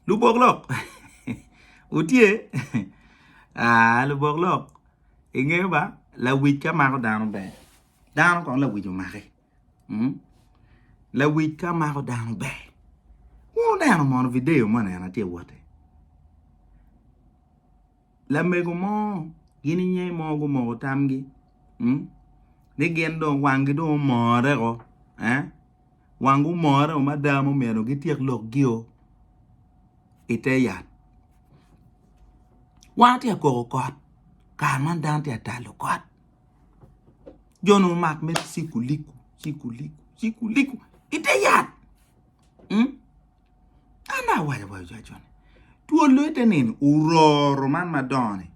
Lubok lok wutye aa lubok lok ingeyo ba lawic ka mako dano ber dano kong lawic omaki lawic ka mako dano ber wun wuneno mono video moni en atye ka woti lamego mo gin inge mo gumoko tamgi ni gin dong wanggi dong omore o Wang gumore o mada mumito gityek lokgio i te yat. Wan atye ka koko kot, kare man dano tye ka talo kot. Jo-ni omak mere cikuliku cikuliku cikuliku i te yat. Mm? An dong awaco wa jo ni twol dong ite nino ororo man madongo-ni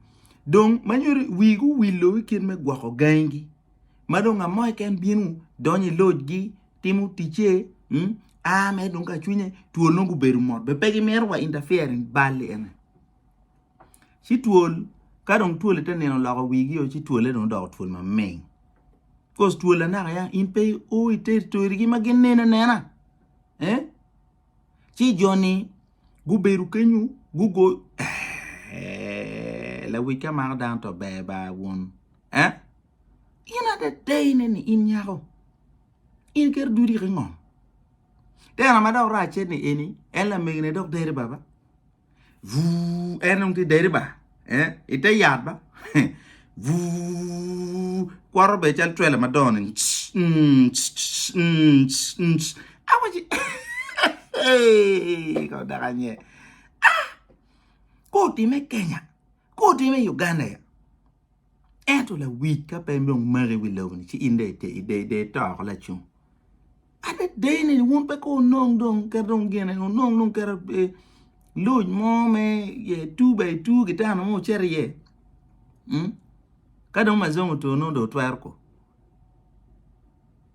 dong ma nyuto wigi owilo i kit me gwoko gangigi. Ma dong ngat mo keken bino donyo i locgi timo ticce a mere dong ka cwinye twol nongo gubedo mot bene pe gimito wa interfering bal-li ene ci twol ka dong twol ite nino oloko wigi ci twolle dong odoko twol maming koz twol anaka ya in pe io i territory-gi ma gin neno anena ci jo-ni gubedo kenyo gugo lawic ka mako dano to ber ba wun. In adada ine ni in nyako, in iketo dudi ki ngom. Tena ma dok racce ni eni, en lamegine dok deri baba. Vuu, en dong tye deri ba, eh, ite yat ba. Vuu, kwoto bene cal twela madongo ni, awaci, hey, ko dok anye. Ah, ko otime Kenya, ko otime Uganda ya. Ento lawic ka pe dong maki i wi lobo-ni ci in dong ito oko lacung. Adada ni wun pe kong wunong dong kit dong gine wunong dong kit loc mo me two by two kitanda mo wucit iye ka dong mazongo oto nongo dong wutwero ko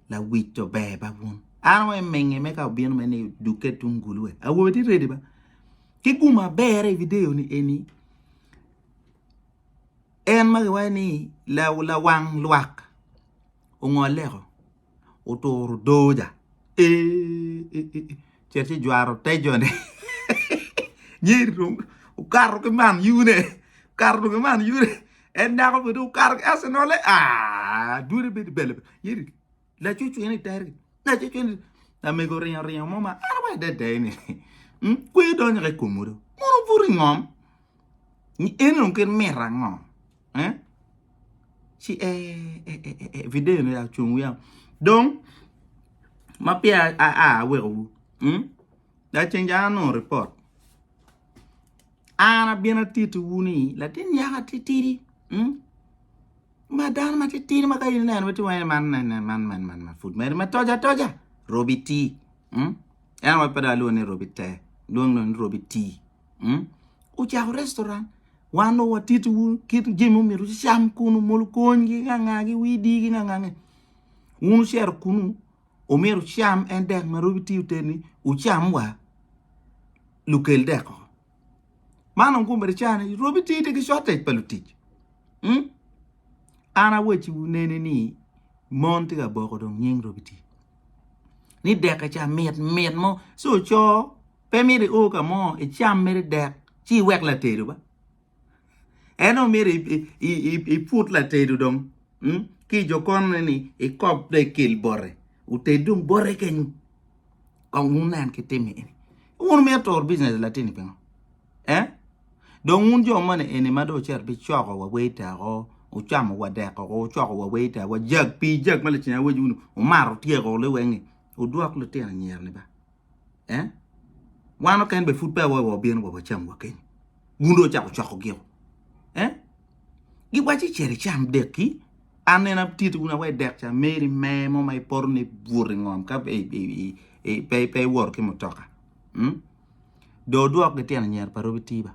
lawic to ber ba wun an wa iminge me ka obino me ni dukke tung gulu we awobe tye ready ba ki gum aber i video ni eni En ma kiwaco ni lawang lwak ongoleko oturo doja ee cet ci jwaro te jone nyeri dong okato ki man yune okato ki man yune en dako bene dong okato ki Arsenal-le aa dwone bedo bele nyeri lacucwine i tergi lacucwine lamego oringo ringo mo ma an awaco adada ni kweyo donyo ki i komu do mono obuto i ngom. Eni dong kit mit ango eh? Ci eh, eh, eh, eh, eh video ni acung wiya. Dong ma peya aa awekowu hmm? Laceng ja anongo report. An abino atitiwu ni latin nyako atitidi hmm? Ma dano ma titidi ma ka in ineno ti wene man man man man man ma pud mere ma toja toja robi ti hmm? En wa pe dong alwongo ni robi te lwongo ni robi ti Ocako restaurant wan dong watitiwu kit jami ma omyero wucam kunu mono konygi nga ngagi wii digi nga ngagi wun wucito kunu omyero wucam en dek ma robi tiyo teni wucam wa lukel dek oko man dong kombeddi cani robi tiyo tye ki shortage pa lutic an awacciwu nene ni mon tye ka boko dong nying robi tii ni deke ca mit mit mo ci oco Pe myero io ka mo icam mere dek ci iwek latedo ba. En dong myero iput latedo dong hmm? ki i jokonne ni ikob dong ikel bote oted dong bote kenyo kong wunen ki timme eni. Wun myero tur business latini pingo? Eh? Dong wun jo moni eni ma dong wucito bicoko wa waiter o wucamo wa dek oko wucoko wa waiter wa jag pii jag ma lacen awaco wunu wumato wutyeko liweng-ngi wudwok lutino anyira-ni ba. Eh? Wan okene bene pud pe wa wabino wa wacam wa kenyo. Wun dong wucako coko giko. Eh? Giwaco icit icam dek-ki. An nene atiti wun awe dek ca meri me mo ma ipoto ni buto i ngom ka pe pe iwoto ki mutoka. Hmm? Do wudwok gitino anyira pa Robi Tiba.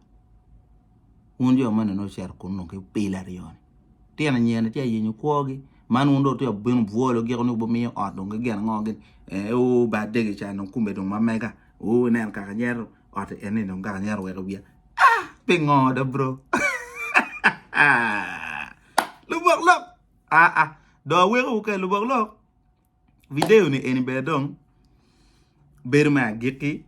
Wun jo ma nene wucito kun ki pil aryo-ni. Tino anyira-ni tye ka yenyo kwogi. Man wun dong wutye ka bino bwolo giko ni wubimiyo ot dong ki gin ango gini eh oo ba adegi ca dong kome dong ma mega oo ineno kaka anyero ot eni dong kaka anyero weko wiya ah pingo do bro lubok lok ah ah dong aweko ke lubok lok video ni eni bene dong bedo me agikki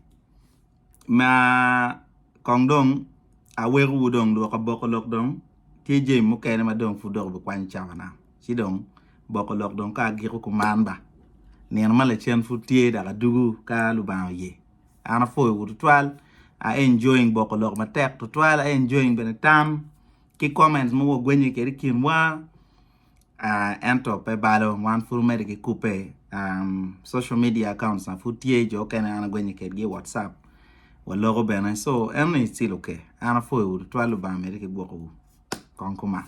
ma. Kong dong awekowu dong lwoko boko lok dong tye jami mukene ma dong pud dok obikwanyo cawana. Ci dong boko lok dong ka agiko kuman ba. Nino ma lacen pud tye dok adugu ka Lubanga oye. An apwoyowu tutwal. A enjoying boko lok matek tutwal. A enjoying bene tam ki comments ma wagwenye kwede i kinwa. Uh, ento pe balo wan pud omedde ki kubbe um, social media accounts na pud tye jo okene an agwenye kedgi i whatsapp waloko bene so eno ni still okay an apwoyowu tutwal lubanga medde ki gwokowu kong kuman.